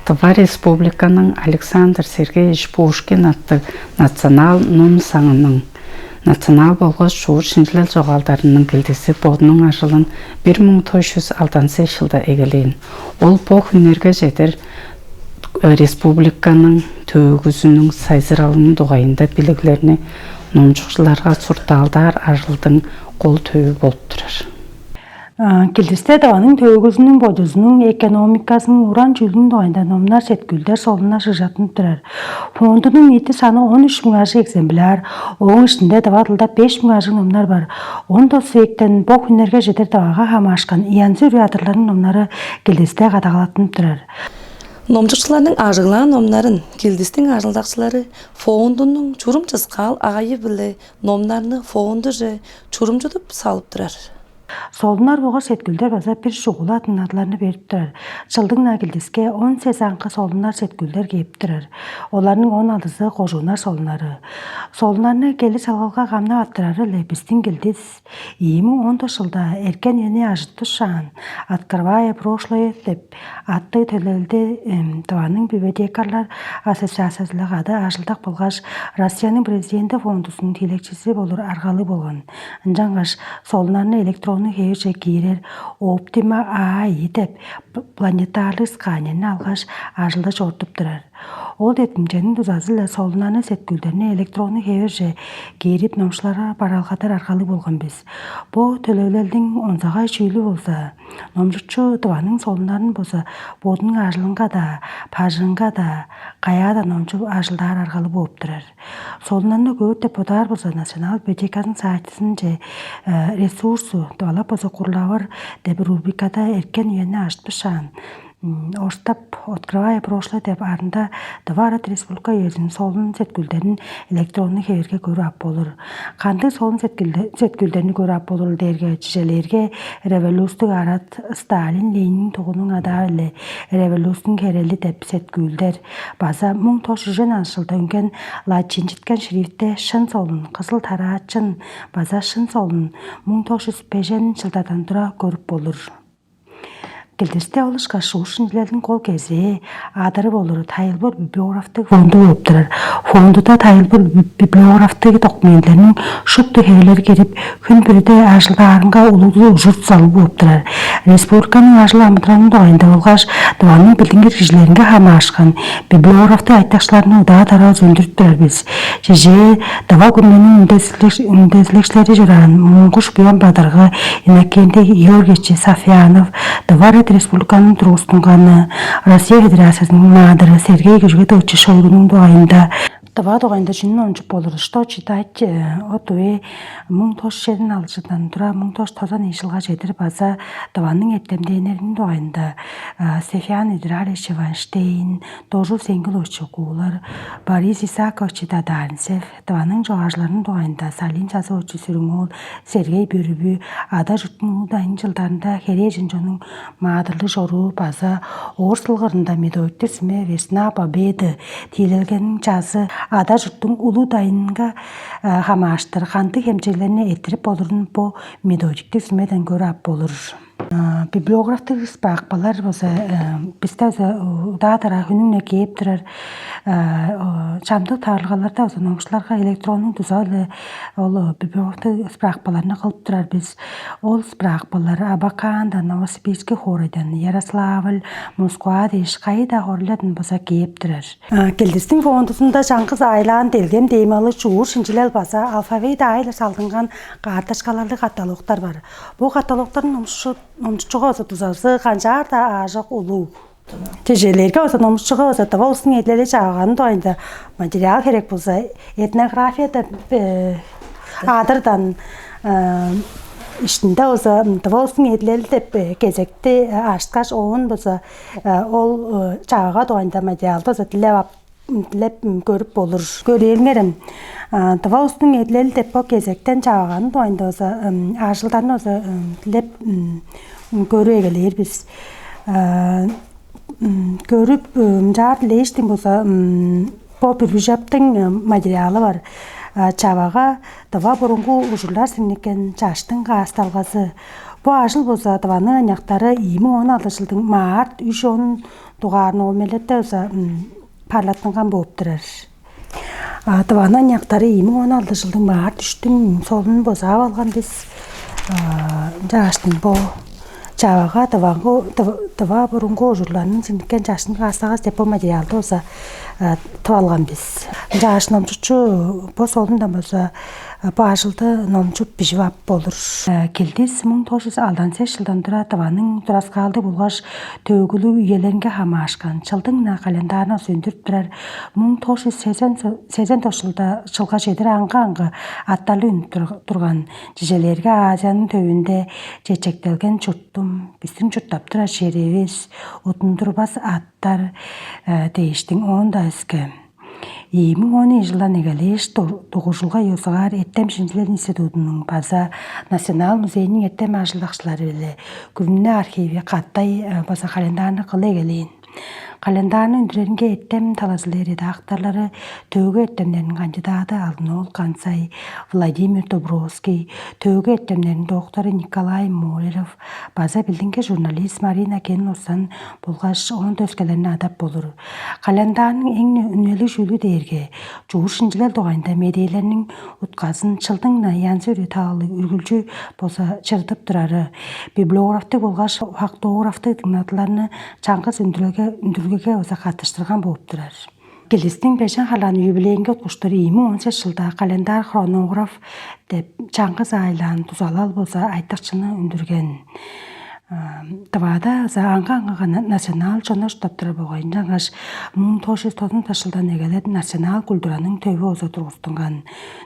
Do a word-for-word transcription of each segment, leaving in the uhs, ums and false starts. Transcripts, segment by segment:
Тыва Республиканың Александр Сергеевич Пушкин аттыг национал ном саңының, национал болгаш чурт шинчилел чогаалдарының килдизи бодунуң ажылын бир муң тос чүс алдан сес чылда эгелээн. Ол бо хүннерге чедир республиканың төөгүзүнүң сайзыралының дугайында билиглерни номчукчуларга суртаалдаар ажылдың кол төвү болуп турар. Килдисте Тываның төөгүзүнүң, бодузунуң экономиказының, уран чүүлүнүң дугайында номнар, сеткүүлдер, солуннар шыгжаттынып турар. Фондунуң ниити саны он үч муң ажыг экземпляр, ооң иштинде тыва дылда беш муң ажыг номнар бар. Он тос вектен бо хүннерге чедир Тывага хамаарышкан янзы-бүрү адырларның номнары килдисте кадагалаттынып турар. Номчукчуларның ажыглаан номнарын килдистиң ажылдакчылары фондунуң чурумчускаал аайы-биле номнарны фондуже чурумчудуп салып турар. Солуннар болгаш сеткүүлдер база бир чугула адын адыларны берип турар. Чылдың-на килдиске он сес аңгы солуннар, сеткүүлдер кээп турар. Оларның он алдызы кожууннар солуннары. Солуннарны кели салгалга камнап аттырары-ле бистиң килдис. Ийи муң он тос чылда эрткен үени ажыттышаан, «Открывая прошлое» деп аттыг төлевилелде Тываның библиотекарлар ассоциациязы-биле кады ажылдап калгаш, Россияның Президенти фондузунуң тиилекчизи болур аргалыг болган. Ынчангаш солуннарны электроннуг хевирже киирер Optima A I деп планетарлыг сканерни алгаш, ажылды чорудуп турар. Ол деткимчениң дузазы-биле солуннарны, сеткүүлдерни электроннуг хевирже киирип, номчукчуларга бараалгадар аргалыг болган бис. Бо төлевилелдиң онзагай чүүлү болза, номчукчу Тываның солуннарын болза бодунуң ажылынга-даа, бажыңынга-даа, каяа-даа номчуп ажылдаар аргалыг бооп турар. Солуннарны көөр деп бодаар болза, Национал библиотеканың сайтызынче ресурсу, тывалап болза «Курлавыр» деп рубрикада эрткен үени ажыттышаан, орустап «Открывая прошлое» деп арында Тыва Арат Республика үезиниң солун сеткүүлдерин электроннуг хевирге көрүп ап болур. Кандыг солун сеткүүлдерни көрүп ап болурул дээрге, чижээлээрге, «Революциялыг арат», «Сталин, Ленин тугунуң адаа-биле революциялыг херели» деп сеткүүлдер, база муң тос чүс үжен алды чылда үнген латинчиткен шрифтте «Шын солун», «Кызыл тараачын» база «Шын солун» муң тос чүс бежен чылдардан тура көрүп болур. Килдисте ол ышкаш чурт шинчилелдиң кол кезээ адыры болуру тайылбыр библиографтыг фонду болуп турар. Фондуда тайылбыр библиографтыг документилерниң шупту хевирлери кирип, хүн бүрүде ажылдаарынга улуг ужур-дузалыг болуп турар. Республиканың ажыл-амыдыралының дугайында болгаш Тываның билдингир кижилеринге хамаарышкан библиографтыг айтакчыларны удаа-дараа өндүрүп турар бис. Чижээ, Тыва күрүнениң үндезилекчилери чораан Монгуш Буян-Бадыргы, Иннокентий Георгиевич Сафьянов, Тыва Арат Республиканың тургустунганы, Россия Федерациязының Маадыры Сергей Кужугетович Шойгунуң дугайында. Тыва дугайында чүнү номчуп болур? «Что читать?» От үе муң тос чүс чеден алды чылдан тура муң тос чүс тозан ийи чылга чедир база Тываның эртемденнериниң дугайында Стефан Идралович Вайнштейн, Доржу Сенгилович Куулар, Борис Исакович Дадаринцев, Тываның чогаалчыларының дугайында Салим Чазыкович Сүрүң-оол, Сергей Бөрүбү, ада-чурттуң улуг дайын чылдарында херээжен чоннуң маадырлыг чоруу база орус кылгырында методиктиг сүме «Весна Победы» тиилелгениниң чазы ада-чурттуң улуг дайынынга хамаарыштыр кандыг хемчеглерни эрттирип болурун бо методиктиг сүмеден көрүп ап болур. Библиографтыг справкалар болза бисте болза удаа-дараа хүннүң-не кээп турар. Чамдык таварылгаларда болза номчукчуларга электроннуг дуза-биле ол библиографтыг справкаларны кылып турар бис. Ол справкалар Абакандан, Новосибирский хоорайдан, Ярославль, Москва дээш кайы-даа хоорайлардан болза кээп турар. Килдистиң фондузунда чаңгыс аайлаан делгем-демалыг чурт шинчилел база алфавит аайы-биле салдынган карточкаларлыг каталогтар бар. Бо каталогтарның номчукчуга болза дузазы канчаар-даа аажок улуг. Чижээлээрге болза, номчукчуга болза тыва улустуң эдилели-чаваганының дугайында материал херек болза, «Этнография» деп адырдан иштинде болза «Тыва улустуң эдилели» деп кезекти ажыткаш, оон болза ол чавага дугайында материалды болза дилеп ап, дилеп көрүп болур. Көрээлиңерем, «Тыва улустуң эдилели» деп бо кезектен чаваганының дугайында болза ажылдарны болза дилеп көрүп эгелээр бис. Көрүп, ынчаар дилээштиң болза, бо бүргүжаптың материалы бар. Чавага тыва бурунгу ужурлар сиңниккен чаштың каасталгазы. Бо ажыл болза Тываның аныяктары ийи муң он алды чылдың март үш он дугаар номерлерде болза парлаттынган болуп турар. Тываның аныяктары ийи муң он алды чылдың март үштүң солун болза ап алган бис. Ынчааштың бо чавага Тывага Тыва бурунгу ужурларның синдиккен чашын каастагас деп бо материалды болза тып алган бис. Ынчааш номчучу бо солундан болза бо ажылды номчуп бижип ап болур. Килдис муң тос жүз алдан сес чылдан тура Тываның тураскаалдыг болгаш төөгүлүг үелеринге хамаашкан чылдың-на календарны сөндүрүп турар. Муң тос жүз сезен сезен тос чылда чылга чедир аңгы-аңгы аттарлы үнүп турган. Чижелерге Азияның төвүнде чечектелген чурттум, бистиң чурттап турар черивис, утундурбас аттар дээштиң оон-даа өске. Ийи муң он ийи чылдан эгелээш дугуржулга ёзугаар эртем шинчилел институтунуң база Национал музейниң эртем ажылдакчылары-биле күрүне архиви каттай база календарны кылы эгелээн. Календарны үндүреринге эртем талазылы редакторлары төөгү эртемнерниң кандидаты Алын-оол Канцай, Владимир Дубровский, төөгү эртемнерниң доктору Николай Молеров база билдингир журналист Марина Кенлосан болгаш оон өскелерни адап болур. Календарның эң үнелиг чүүлү дээрге чуур шинчилел дугайында медээлерниң утказын чылдың-на янзы-бүрү талалыг үргүлчү болза чырыдып турары, библиографтыг болгаш фактографтыг дыңнадыларны чаңгыс үндүрүлгеге болза каттыштырган болуп турар. Килдистиң бежен харлаан юбилейинге уткуштур ийи муң он сес чылда календар хронограф деп чаңгыс аайлаан дузалал болза айтыкчыны үндүрген. Тывада аңгы-аңгыга национал чоннар чурттап турар болгай. Ынчангаш муң тос жүз тозан тос чылдан эгелеп национал культураның төвү болза тургустунган.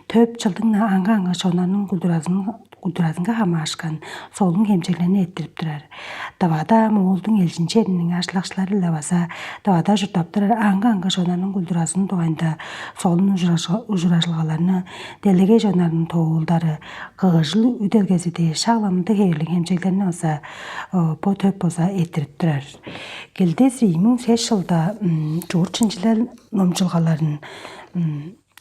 Төп чылдың-на аңгы-аңгы чоннарның культуразын культуразынга хамаашкан солун хемчеглерни эрттирип турар. Тывада Моолдуң элчин чериниң ажылдакчылары-ла база Тывада чурттап турар аңгы-аңгы чоннарның культуразының дугайында солун ужуражылгаларны делегей чоннарның тоолдары, кыыжыл үделгези дээш шак-ла мындыг хевирлиг хемчеглерни база бо төп база эрттирип турар. Килдис ийи муң сес чылда чуурт шинчилел номчулгаларын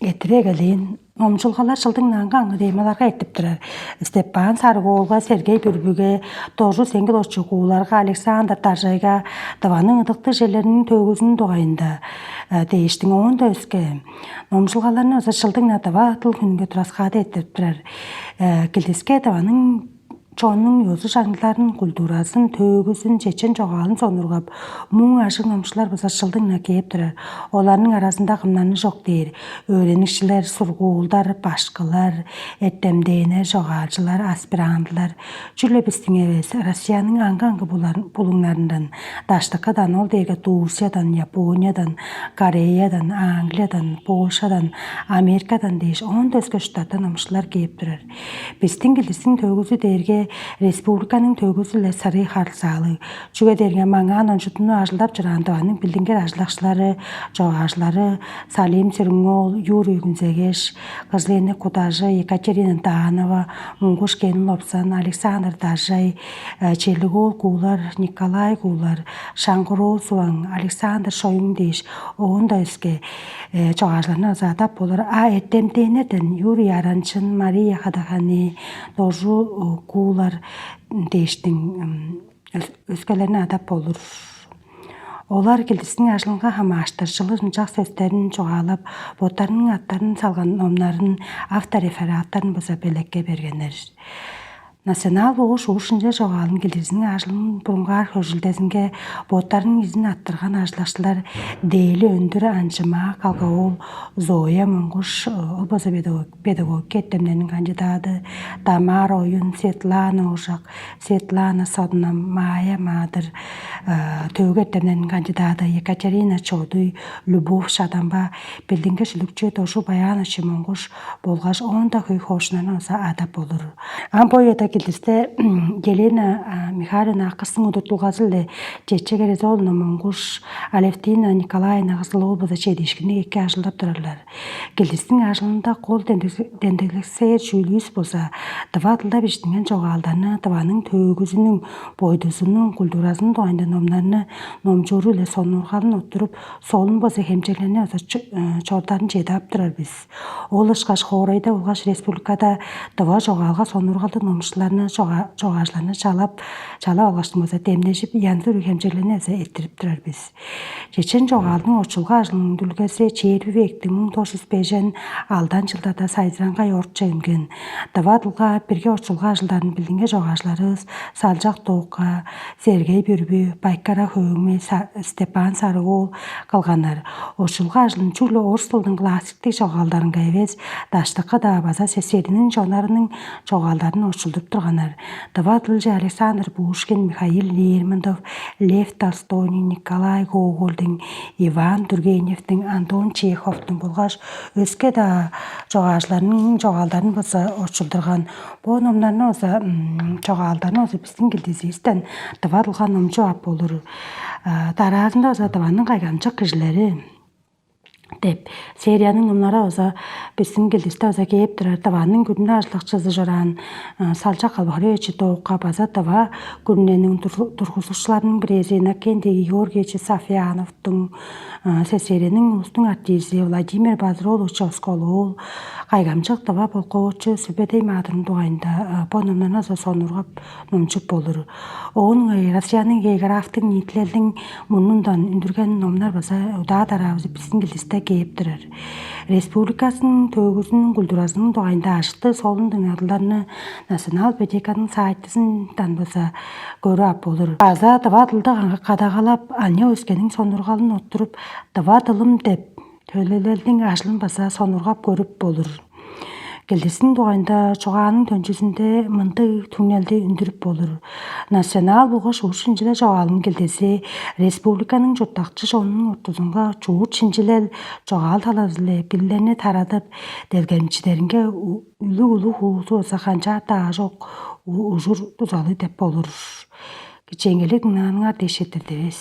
Эртире эгелээн номчулгалар чылдың аңгы-аңгы темаларга эртип турар. Степан Сарыг-оолга, Сергей Бүрбүге, Доржу Сеңгил-оолович Кууларга, Александр Даржайга Тываның ыдыктыг черлериниң төөгүзүнүң дугайында дээштиң оон-даа өске номчулгаларны база чылдың Тыва дыл хүнүнге тураскаада эртип турар. Килдиске Тываның чоннуң ёзу-чаңчылдарын, культуразын, төөгүзүн, чечен чогаалын сонуургап, муң ажыг номчулар база чылдың-на кээп турар. Оларның аразында кымнарны чок дээр: өөреникчилер, сургуулдар, башкылар, эртемденнер, чогаалчылар, аспирантылар. Чүгле бистиң эвес, Россияның аңгы-аңгы булуңнарындан, даштыкыдан, ол дээрге Турциядан, Япониядан, Кореядан, Англиядан, Польшадан, Америкадан дээш, оон-даа өске чурттардан номчулар кээп турар. Бистиң килдистиң төөгүзү дээрге республиканың төөгүзү-биле сырый харылзаалыг. Чүге дээрге маңаа номчуттунуп ажылдап чораан Тываның билдингир ажылдакчылары, чогаалчылары Салим Сүрүң-оол, Юрий Күнзегеш, Кызыл-Эник Кудажы, Екатерина Данова, Монгуш Кенин-Лопсан, Александр Даржай, Черлиг-оол Куулар, Николай Куулар, Шаңгыр-оол Суваң, Александр Шоюң дээш, оон-даа өске чогаалчыларны база адап болур. А эртемденнерден Юрий Аранчын, Мария Хадахани, Доржу Куулар дээштиң өскелерни адап болур. Олар килдистиң ажылынга хамааштыр чылыг ынчак сөстерин чугаалап, боттарының аттарын салган номнарын, авторефераттарын база белекке бергеннер. Национал боош уур-шинче чогаалын килдизиниң ажылын бурунгаар хөгжүлдезинге боттарының изин арттырган ажылдакчылар Дээли Өндүр, Анчымаа Калгаол, Зоя Монгуш, ол база педагогика эртемнериниң кандидаты, Тамара Оюн, Светлана Ожак, Светлана Соднам, Майя Маадыр, төөгү эртемнериниң кандидаты Екатерина Чодуй, Любовь Шадамба, билдингир шүлүкчү Доржу Баянович Монгуш болгаш оон-даа хөй хоошуннарны база адап болур. Ам бо үеде килдисте Елена Михайловна акыстың удуртулгазы-биле Чечек Эрезоловна Монгуш, Алевтина Николаевна Кызыл-оол база чедиишкинниг эки ажылдап турарлар. Килдистиң ажылында кол демдеглексээр чүүлүвүс болза, тыва дылда бижиттинген чогаалдарны, Тываның төөгүзүнүң, бойдузунуң, культуразының дугайында номнарны номчууру-биле сонуургалын оттуруп, солун база хемчеглерни база чордарын чеде ап турар бис. Ол ышкаш хоорайда болгаш республикада тыва чогаалга сонуургалдыг номчулар чогаалчыларны, чогаалчыларны чалап, чалап алгаштың болза демнежип, янзы-бүрү хемчеглерни эзе эрттирип турар бис. Чечен чогаалдың очулга ажылының дүлгези чээрби вектиң муң тос чүс бежен алдан чылдарда сайзыраңгай орче үнген. Дывадылга бирге очулга ажылдарын билдинге чогаалчыларывыс Салчак Тоокка, Сергей Бүрбү, Байкара Хөөңмей, Степан Сарыгол кылганнар. Очулга ажылын чүгле орус дылдың классиктиг чогаалдарынга эвес, даштыкы-даа база сесериниң чоннарының чогаалдарын очулдуруп турганнар. Дыва дылчы Александр Пушкин, Михаил Лермонтов, Лев Толстойнуң, Николай Гогольдуң, Иван Тургеневтиң, Антон Чеховтуң болгаш өске-даа чогаалчыларның чогаалдарын база очулдурган. Бо номнарны база, чогаалдарын база бистиң килдизивистен дывадылган номчуп ап болур. Дараазында база дываның кайгамчык кижилери деп серияның номнары база бистиң килдисте база кээп турар. Дываның күрүне ажылакчызы чораан Салчак Албахарович Тоокка база дыва күрүнениң тургузукчуларының бирээзи Иннокентий Георгиевич Сафьяновтуң, СССР-ниң улустуң артизи Владимир Базыр-оолович Оскол-оол кайгамчык дыва болкоочу Сүбедей Маадырның дугайында бо номнарны база сонургап номчуп болур. Оон ыңай Россияның географтык ниитилелдиң мурнундан үндүрген номнар база удаа-дараавызы бистиң килдисте кээп турар. Республикасының төөгүзүнүң культуразының дугайында ажыктыг солун дыңнадылдарны Национал библиотеканың сайтызындан база көрүп ап болур. База дыва дылды кадагалап, аныяк өскениң сонургалын оттуруп, дыва дылым деп төлээлелдиң ажылын база сонургап көрүп болур. Килдисиниң дугайында чугааның төнчүзүнде мындыг түңнелди үндүрүп болур. Национал болгаш ур шинчилел чогаалының килдизи республиканың чурттакчы чонунуң ортузунга чуут шинчилел чогаал талазы-биле билдерни тарадып, делгемчидеринге үлүг-улуг хуузу база канчаар-даа чок ужур дузалы деп болур. Кичээнгейлиг дыңнааныңар дээш четтирдивис.